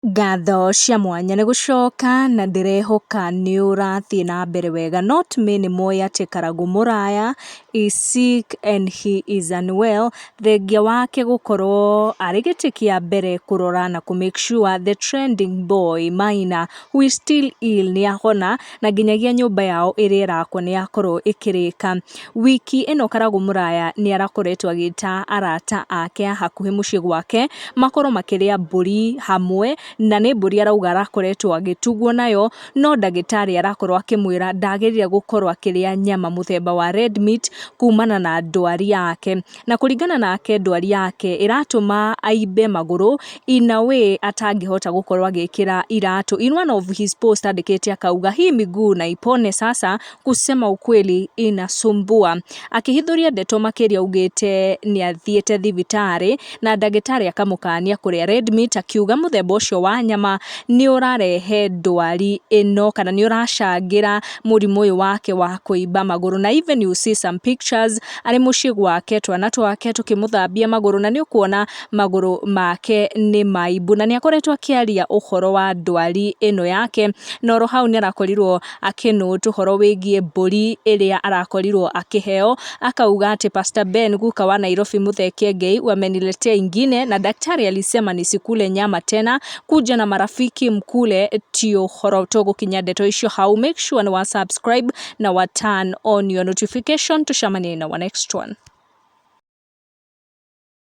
Ngatho cia mwanya nĩ gũcoka na ndĩrehoka nĩ ũrathiĩ na mbere wega. Not many moĩ atĩ Karagũ Mũraya is sick and he is unwell, thengia wake gũkorwo arĩ gĩtĩ kĩa mbere kũrora na kũ make sure the trending boy Maina, who is still ill, nĩ ahona na nginyagia nyũmba yao ĩrĩa ĩrakwo nĩ yakorwo ĩkĩrĩka. Wiki ĩno Karagũ Mũraya nĩ arakoretwo agĩta arata ake a hakuhĩ mũciĩ gwake makorwo makĩrĩa mbũri hamwe, na nĩ mbũri arauga arakoretwo agĩtugwo nayo, no ndagĩtarĩ arakorwo akĩmwĩra ndagĩrĩire gũkorwo akĩrĩa nyama mũthemba wa red meat kumana na ndwari yake. Na kũringana nake, ndwari yake ĩratũma aimbe magũrũ in a way atangĩhota gũkorwo agĩkĩra iratũ. In one of his post andĩkĩte akauga, "Hii miguu na ipone sasa, kusema ukweli inasumbua." Akĩhithũria ndeto makĩria, augĩte nĩ athiĩte thibitarĩ na ndagĩtarĩ akamũkania kũrĩa red meat, akiuga mũthemba ũcio wa nyama nĩ ũrarehe ndwari ĩno kana nĩ ũracangĩra mũrimũ ũyũ wake wa kũimba magũrũ. Na even you see some pictures arĩ mũciĩ gwake, twana twake tũkĩmũthambia magũrũ, na nĩ ũkuona magũrũ make nĩ maimbu, na nĩ akoretwo akĩaria ũhoro wa ndwari ĩno yake. Na oro hau nĩ arakorirwo akĩnũte ũhoro wĩgiĩ mbũri ĩrĩa arakorirwo akĩheo, akauga atĩ Pastor Ben, guka wa Nairobi Muthee Kiengei, wameniletea ingine na daktari alisema nisikule nyama tena, kuja na marafiki mkule. Ti ũhoro tũgũkinya ndeto icio hau. Make sure nĩ wa subscribe na wa turn on your notification. Tucemanie na wa next one.